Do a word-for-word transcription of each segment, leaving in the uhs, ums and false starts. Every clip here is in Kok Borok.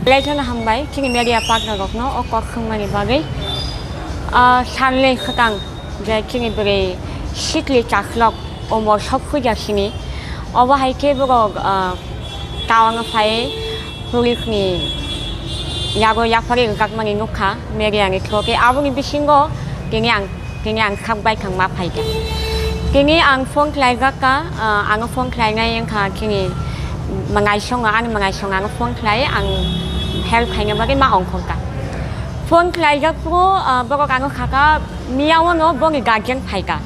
Belai kheno hambai chini media partner rokno o kok swngmani bagwi. Ah, sanle swkang je chini bwrwi sikli chaslok omo sok puja sini. Obo hai khe borok, ah, tawang phai police ni yago yapharwi rwjakmani nukha media ni through khe. Aboni bisingo tini ang Tini ang sak baithang ma phaikha. Tini ang phone khlaijak ka, ah, ang phone khlainai wngkha chini mangaisongo, ani mangaisongo ang phone khlai, ang help khaina bagwi ma ongkhorkha. Phone khlaijak phuru, ah, borok ano sakha, miyao no boni guardian phaikha.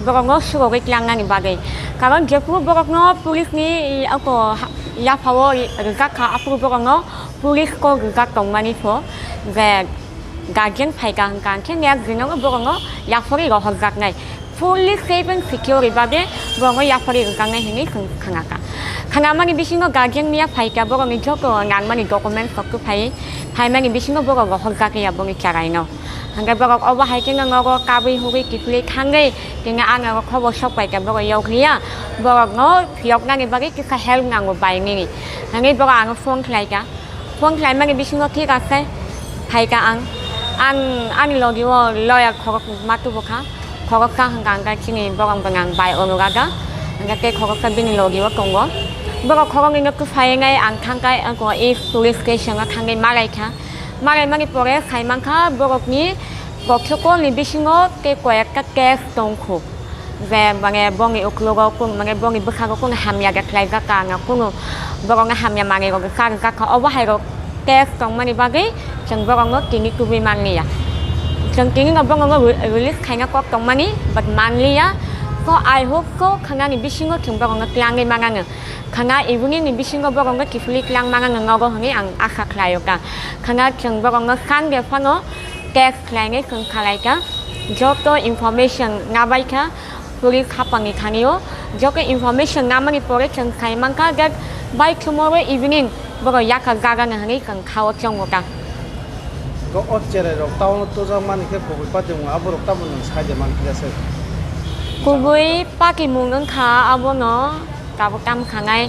Borokno surogwi tlangnani bagwi. Karon jephuru borokno police ni, i, ako ha-, yaphao ri-, rwjak kha, aphuru borokno police call rwjak tongmani pho je guardian phaikha hwnkha hwnkhe nek jwnongo borokno yapharwi rohorjaknai. Fully safe and secure ri bagwi borokno yapharwi rwjaknai hinwi khwng-, khwnakha. Khwnamani bisingo guardian miya phaikha borokni joto nangmani documents rok tubphai, phaimani bisingo borok rohorjakliya boni charaino. Hwnkhe borok obo hai kheno nogo kabwi hugwi kiphilwi thangwi tini ano khobor sok paikha borok yokliya. Borokno phiyoknani bagwi kisa help nango bai nini. Hwnwi borok ano phone khlaikha. Phone khlaimani bisingo thik ase, phaikha ang. Ang ani logi o lawyer khorok ma tubukha. Khoroksa hwnkha hwnkhe chini borok bwnang bai Onuradha. Hwnkhe tei khoroksa bini logi o tongo. Borok khoroknwino kwphai wngnai ang thangkha, ang East Police Station o thangwi malaikha. Malaimani pore saimankha borokni koktwkol ni bisingo tei koyekta case tongkhu. Je mane bongni uklogo kung, mane bongni bwkhago kung hamya de khlaijak ka, ang kunu borokno hamya manwi rok kha rijak kha. Obo hai rok case tongmani bagwi chwng borokno tini tubui manliya. Chwng tini no borokno re-, release khaina kok tongmani, but manliya. So I hope so, khwnani bisingo chwng borokno twlangwi mananw. Khwna evening ni bisingo borokno kiphilwi twlang mananw nogo hwnwi ang asa khlaio ka. Khwna chwng borokno Sunday phano text khlainai chwng khalai ka. Joto information nabai kha. Police hapangni thani o joto information namani pore chwng sai mankha that by tomorrow evening borok yakha jaga ni hwnwi chwng kha o chongo ta. Go o cherai rok town o tujak mani khe kubui party mung abo rok tamo nwng sai de man khe se. Kubui party mung wngkha abono tabuk tam khanai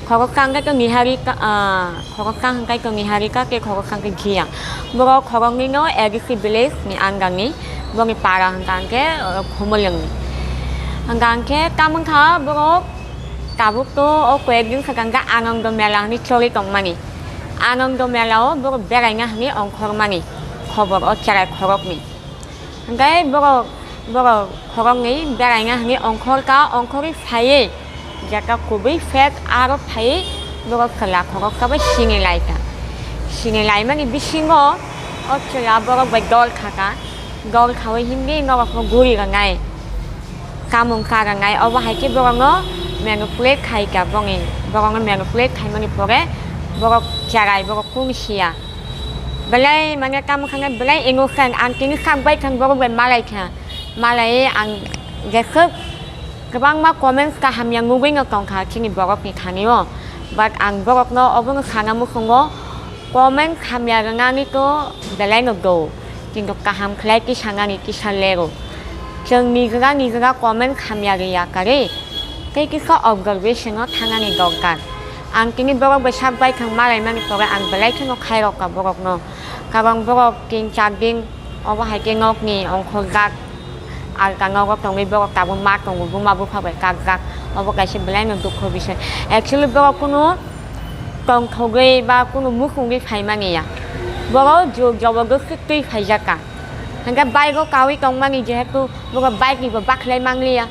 khoroksa hwnkhe to Niharika, ah, Khoroksa hwnkhe to Niharika tei khoroksa hwnkhe Jia. Borok khoroknwi no A D C village ni under ni, boni para hwnkha hwnkhe, uh, Khumulwng ni. Hwnkha hwnkhe tamo wngkha borok tabuk to o koyek din swkang khe Anando Mela hwnwi choli tongmani. Anando Mela o borok beraina hwnwi ongkhormani khobor o cherai khoroknwi. Hwnkhe borok, borok khoroknwi beraina hwnwi ongkhor ka, ongkhorwi phaiwi jeta kubui fat aro phaiwi borok chwla khoroksa bai sini lai ka. Sini laimani bisingo o chwla borok bai dol kha ka, dol khaui himdi norokno guri rwnai, chamung cha rwnai, obo hai khe borokno manipulate khai ka bongni, borokno manipulate khaimani pore borok cherai, borok kung siya. Belai mane tamo khe belai innocent, ang tini sak bai thang borok bai malai kha. Malai ang jeswk kwbangma comments kaham ya nugwi no tong kha chini borok ni thani o. But ang borok no obo no sana muchungo comment hamya rwnani to belai no do. Kintu kaham khlai kisa nani kisa lero. Chwng nijra nijra comment hamya rwya kari. Tei kisa observation o thangnani dorkar. Ang tini borok bai sak bai thang malai mani pore ang belai kheno khairok ka borok no. Karon borok tin char din obo hai khe nok ni ongkhorjak. Alka nogo tongwi borok tabuk ma tongo, buma bupha bai kakjak. Obo kaisa belai no dukho bisoi. Actually borok kunu tongthogwi ba kunu muchungwi phaimani ya. Borok jur jobodosti twi phaijak ka. Hwnkhe bike o kaui tongmani jehetu borok bike ni bo bakhlai manliya.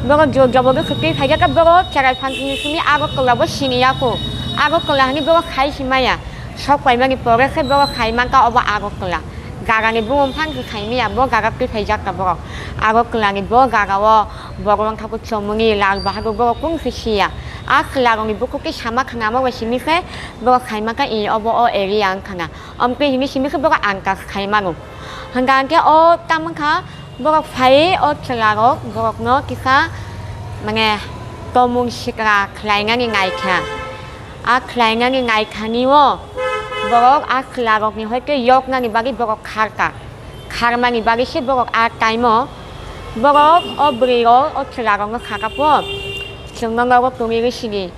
Borok jur jobodosti twi phaijak khe borok cherai phansini simi Agartala bo sini ya kho. Agartala hwnwi borok khai si maya. Sok paimani pore khe borok khai mankha obo Agartala. Jaga ni bumung phang se khai maya, bo jaga twi phaijak ka borok. Agartala ni bo jaga o borok wngkha khe chomoni Lal Bahadur borok kung se siya. A chwla rok ni bukhuk twi sama khwnama bai simi khe borok khai mankha i obo o area wngkha na. Omtwi hini simi khe borok ankas khai mano. Hwnkha hwnkhe o tamo wngkha borok phai o chwla rok borok no kisa mane tomung sikra khlai nani nai kha. A khlai nani nai khani o borok a chwla rok ni hoi khe yok nani bagwi borok khar kha. Kharmani bagwi se borok a time o borok o bwrwi rok o chwla rok no sakha pho chwng no nogo tongwi rw sini.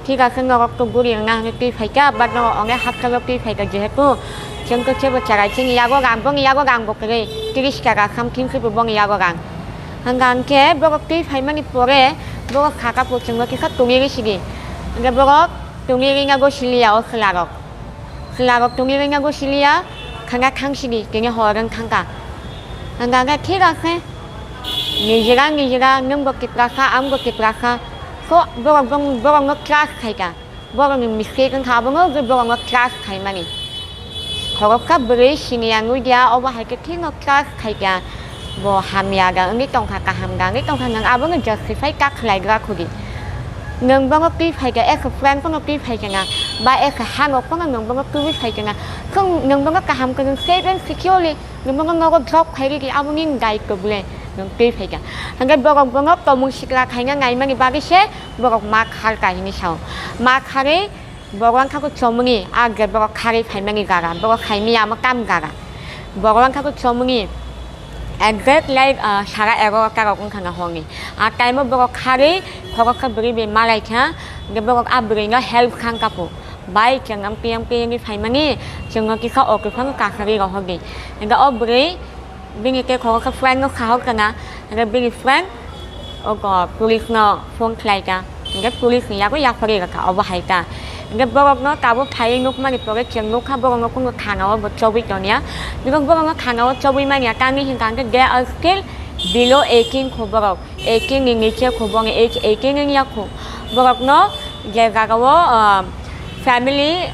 Thik ase, norok to guri wngna hwnwi twi phaikha, but norok onge hapsalo twi phaikha, jehetu chwng to sebo cherai chini yago rang, boni yago rang bo kwrwi, tris taka something se bo boni yago rang. Hwnkha hwnkhe borok twi phaimani pore borok sakha po chwngno kisa tongwi rw sidi. Hwnkhe borok tongwi rwna go siliya o chwlarok. Chwlarok tongwi rwna go siliya, khanga thang sidi, tini hor wng thangkha. Hwnkha hwnkhe thik ase, nijera nijera nwng bo kiprasa, ang bo kiprasa, so borok, borokno trust khaikha. Borokni mistake wngkha, abono je borokno trust khaimani. Khoroksa bwrwi siniya nui dia, obo hai khe thikno trust khaikha. Bo hamya da wngwi tongkha, kaham da wngwi tongkha, nwng abono justify ta khlaigra khudi. Nwng bono twi phaikha, esa friend phano twi phaikha na, ba esa hano phano nwng bono twi phaikha na. Khwng nwng bono kaham khe nwng safe and securely Nwng bono nogo drop khai ridi, aboni daitw bwle nwng twi phaikha. Hwnkhe borok bono tomung sikla khaina naimani bagwi se borok ma kharkha hinwi sao. Ma kharwi borok wngkha khe chomuni, ah, je borok kharwi phaimani jaga, borok khaimani amo tam jaga. Borok wngkha khe chomuni, exact like, ah, sara egarotarok wngkha na horni. Ah, time o borok kharwi khoroksa bwrwi bai malaikha, hwnkhe borok ah bwrwino help khangkha phu. Bai, chwng ang piyang piyangwi phaimani, chwngno kisa o kwphang kasari rohordi. Hwnkhe o bwrwi bini tei khoroksa friend no sahor kana, hwnkhe bini friend ogo police no phone khlai ka, hwnkhe police ni yago yaphari rwkha, obo hai ta. Hwnkhe borokno tabuk phaiwi nukmani pore chwng nukha borokno kunu thana o bo chobwi tongya. Because borokno thana o chobwi manya, tamni hwnkha hwnkhe they are still below eighteen kho borok. Eighteen ni niche kho, boni age eighteen wngya kho. Borokno je jagao, ah, family,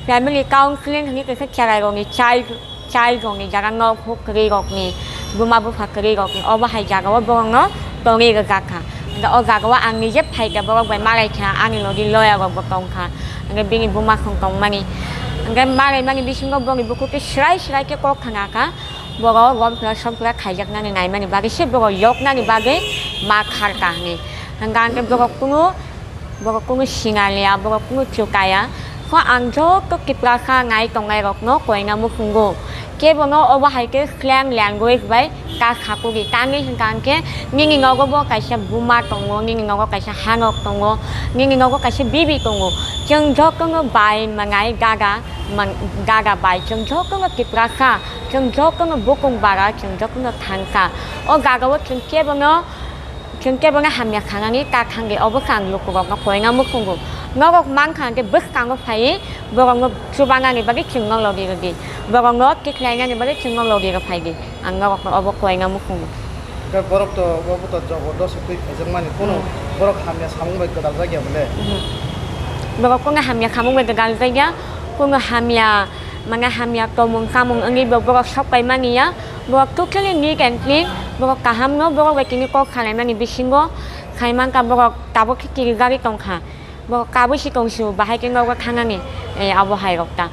family counseling hinwi kaisa cherai rokni child, child rokni jaga nok huk kwrwi rokni, buma bupha kwrwi rokni, obo hai jagao borokno tongwi rwjak kha. Hwnkhe o jagao ang nije phaikha, borok bai malaikha, ani logi lawyer rokbo tongkha. Hwnkhe bini buma khong tongmani. Hwnkhe malaimani bisingo boni bukhuk khe swrai swrai khe kok thangakha. Borok romphla somphla khaijaknani naimani bagwi se borok yoknani bagwi ma kharkha hwnwi. Hwnkha hwnkhe borok kunu, borok kunu sinaliya, borok kunu chukaya. Kho ang joto Tiprasa nai tongnai rokno koina muchungo. Kebono obo hai khe slang language bai ta sakudi. Tamni hwnkha hwnkhe nini nogo bo kaisa buma tongo, nini nogo kaisa hanok tongo, nini nogo kaisa bibi tongo. Chwng jotono bai mangai gaga, man-, gaga bai chwng jotono Tiprasa. Chwng jotono bukung bara, chwng jotono thangsa. O jagao chwng kebono, chwng kebono hamya khanani ta thangdi, obo khe ang lukurokno koina muchungo. Norok mankha hwnkhe bwskango phaiwi borokno chubanani bagwi chwngno logi rwdi. Borokno tikhlainani bagwi chwngno logi rwphaidi. Ang norokno obo koina muchungo. Hwnkhe borok to, obo to jobodosti twi khaijakmani, kunu Hmm. borok hamya samung bai gwdaljakya bole? Hmm. Borok kunu hamya samung bai gwdaljakya, kunu hamya, mane hamya tomung chamung wngwi bo borok sok pai mani ya. Borok totally neat and clean, borok kaham no, borok bai tini kok salaimani bisingo khai mankha, borok tabuk khe kirijagwi tongkha, borok kabui si tongsu, bahai khe nogo thanani, eh, abo hai rok ta.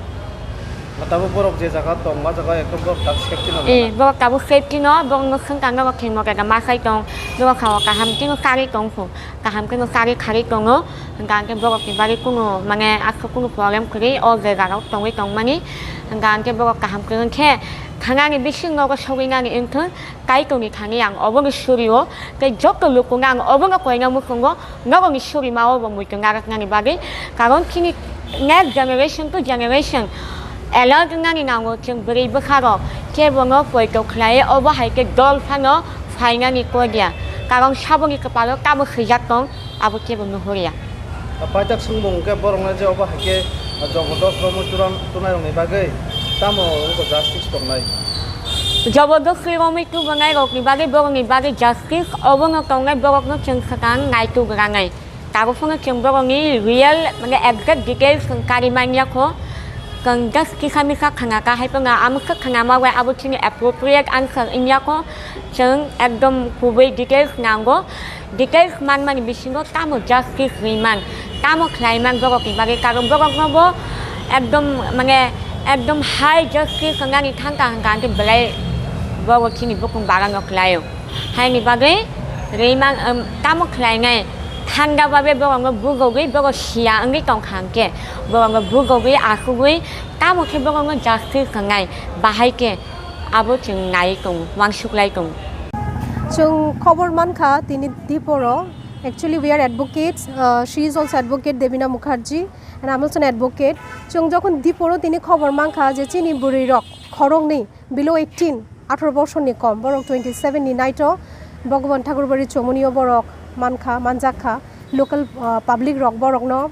Tabuk borok je jaga tong, ma jaga ekdom borok tak safety no Eh, nana. Borok tabuk safety no, borok no swngkang nogo khengmo khe ma sai tong, borok sao kaham khe no charwi tongsu, kaham khe no charwi kharwi tongo, hwnkha hwnkhe borok ni bagwi kunu mane aswk kunu problem kwrwi o je jaga o tongwi tongmani, hwnkha hwnkhe borok kaham khe wngkhe thanani bising nogo sogwi nani wngthung. Kaitorni thani ang obono surio, tei joto lukuno ang obono koina muchungo, norokni surima obo muitu narwknani bagwi. Karon chini next generation to generation alert wngnani nango, chwng bwrwi bwkharok kebono poito khlai obo hai khe dol phano phainani kok ya. Karon saboni kwpalo tamo swijak tong, abo kebo nuhurya. Paijak swngmung hwnkhe borokno je obo hai khe jobodos romwi turang-, tunairokni bagwi tamo wngkha justice tongnai? Jobodosti romwi tubunai rokni bagwi borokni bagwi justice obono tongnai, borokno chwng swkang nai tubranai. Tabuk phano chwng borokni real, mane, exact details chwng kari manya kho. Chwng just kisa misa khana ka, hai phano amo khe khana ma bai abo chini appropriate answer wngya kho. Chwng ekdom kubui details nango. Details manmani bisingo tamo justice rwi man, tamo khlai man borokni bagwi, karon borokno bo ekdom, mane, ekdom high justice wngnani thangka hwnkha hwnkhe belai borok chini bukung barano khlaio. Haini bagwi rwi man, em, tamo khlainai thangda babe borokno bugogwi borok siya wngwi tongkha hwnkhe borokno bugogwi asugwi tamo khe borokno justice wngnai bahai khe. Abo chwng nai tongo, uansuk lai tongo. Chwng khobor mankha, tini diporo Actually, we are advocates. Uh, she is also advocate, Debina Mukherjee, and I'm also an advocate. Chwng jokhon diporo tini khobor mankha je chini bwrwi rok khoroknwi below eighteen, atharo bosorni kom, borok twenty seven ni naito Bhagwan Thakurbari Chomoni o borok mankha, manjakha, local, uh, public rok borokno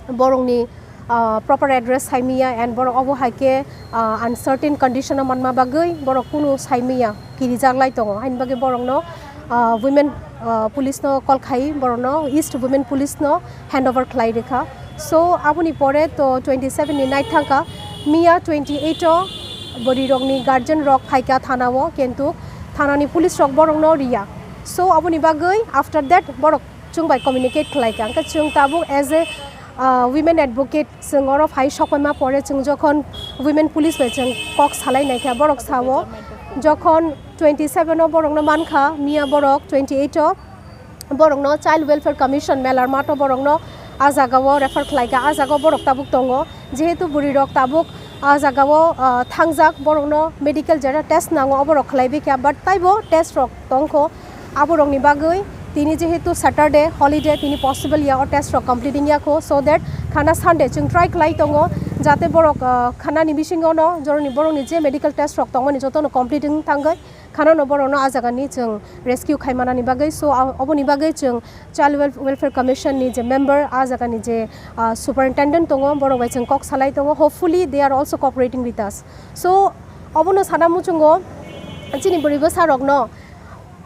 borokni, ah, proper address saimiya and borok obo hai khe, ah, uncertain condition o manma bagwi borok kunu saimiya, kirijak lai tongo. Haini bagwi borokno, ah, women, ah, police no call khai borokno East Women Police no hand over khlai rikha. So aboni pore to twenty seven ni night thangkha, miya twenty eight o bwrwi rokni guardian rok phaikha thana o, kintu thana ni police rok borokno riya. So aboni bagwi after that borok chwng bai communicate khlai kha. Hwnkhe chwng tabuk as a, ah, women advocate, chwng oro phai sokpaima pore chwng jokhon women police bai chwng kok salai nai kha, borok sao jokhon twenty seven o borokno mankha, miya borok twenty eight o borokno Child Welfare Commission Melar Math o borokno ah jaga o refer khlai kha, ah jaga o borok tabuk tongo. Jehetu bwrwi rok tabuk ah jaga o, ah, thangjak, borokno medical jera test nango, oborok khlai bikha, but taibo test rok tongkho, aborokni bagwi tini jehetu Saturday holiday, tini possible ya o test rok completing ya kho, so that khana Sunday chwng try khlai tongo, jate borok, ah, khana ni bisingo no joroni borokni je medical test rok tongmani jotono completing thangwi khana no borokno ah jaga ni chwng rescue khai manani bagwi. So, ah, oboni bagwi chwng Child Wel-, Welfare Commission ni je member, ah jaga ni je, ah, superintendent tongo, borok bai chwng kok salai tongo. Hopefully, they are also cooperating with us. So, obono sana muchungo chini bwrwi bwsa rokno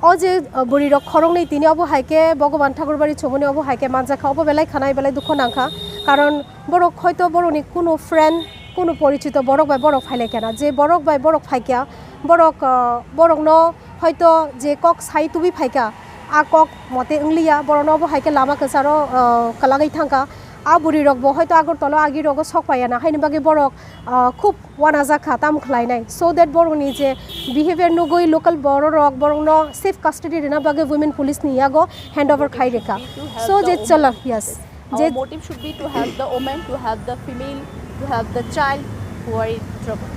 o je, ah, bwrwi rok khoroknwi tini obo hai khe Bhagwan Thakurbari Chomoni obo hai khe manjakha, obo belai khanai belai dukho nangkha. Karon borok hoito borokni kunu friend, kunu porichito borok bai borok phailai kha na. Je borok bai borok phaikha, borok, ah, borokno hoito je kok sai tubui phaikha, a kok mote wngliya, borokno obo hai khe lama kwcharo, ah, kwlagwi thangkha. A bwrwi rokbo hoito Agartala agi rogo sok paiya na, haini bagwi borok, ah, khub uanajak kha, tamo khlainai. So that borokni je behavior nugwi local borok rok borokno safe custody rwna bagwi women police ni yago hand over khai rikha. So je chala, yes. Our motive should be to help the women, to help the female, to help the child who are in trouble.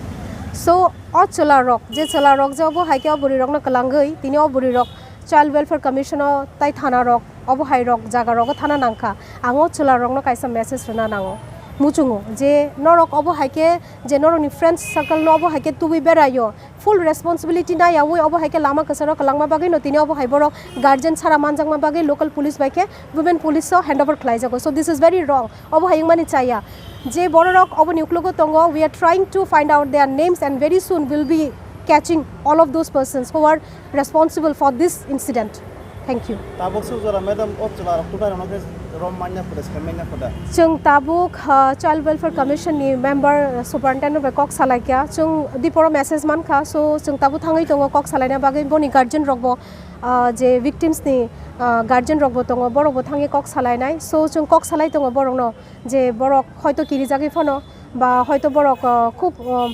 So, o chwla rok, je chwla rok je obo hai khe o bwrwi rokno kwlangwi, tini o bwrwi rok Child Welfare Commission o tai thana rok, obo hai rok jaga rogo thana nangkha. Ang o chwla rokno kaisa message rwna nango. Muchungo je norok obo hai khe, je norokni friends circle no obo hai khe tubui beraio, full responsibility naiyawi obo hai khe lama kwcharo kwlangma bagwi no tini obo hai borok guardian sara manjakma bagwi local police bai khe women police o hand over khlai jago. So this is very wrong. Obo hai wngmani chaya je bororok oboni uklogo tongo. We are trying to find out their names and very soon we'll be catching all of those persons who are responsible for this incident. Thank you. Tabuk sukjora madam, o chwla rok tutai rok no khe rom manya phoda, sai manya phoda. Chwng tabuk, ah, Child Welfare Commission ni member, ah, superintendent bai kok salai kha. Chwng diporo message man kha, so chwng tabuk thangwi tongo kok salaina bagwi. Boni guardian rok bo, ah, je victims ni, ah, guardian rok bo tongo, borok bo thangwi kok salai nai. So chwng kok salai tongo borok no, je borok hoito kirijagwi phano, ba hoito borok, ah, khub, ah,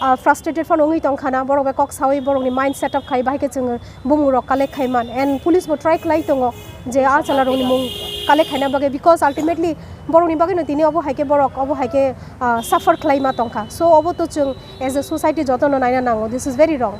ah, frustrated phano wngwi tong khana, borok bai kok sawi borokni mind set up khai, bahai khe chwng bumung rok collect khai man, and police bo try khlai tongo je a chwla rokni mung collect khaina bagwi, because ultimately borokni bagwi no tini obo hai khe borok obo hai khe, ah, suffer khlai ma tong kha. So obo to chwng as a society joto no naina nango, this is very wrong.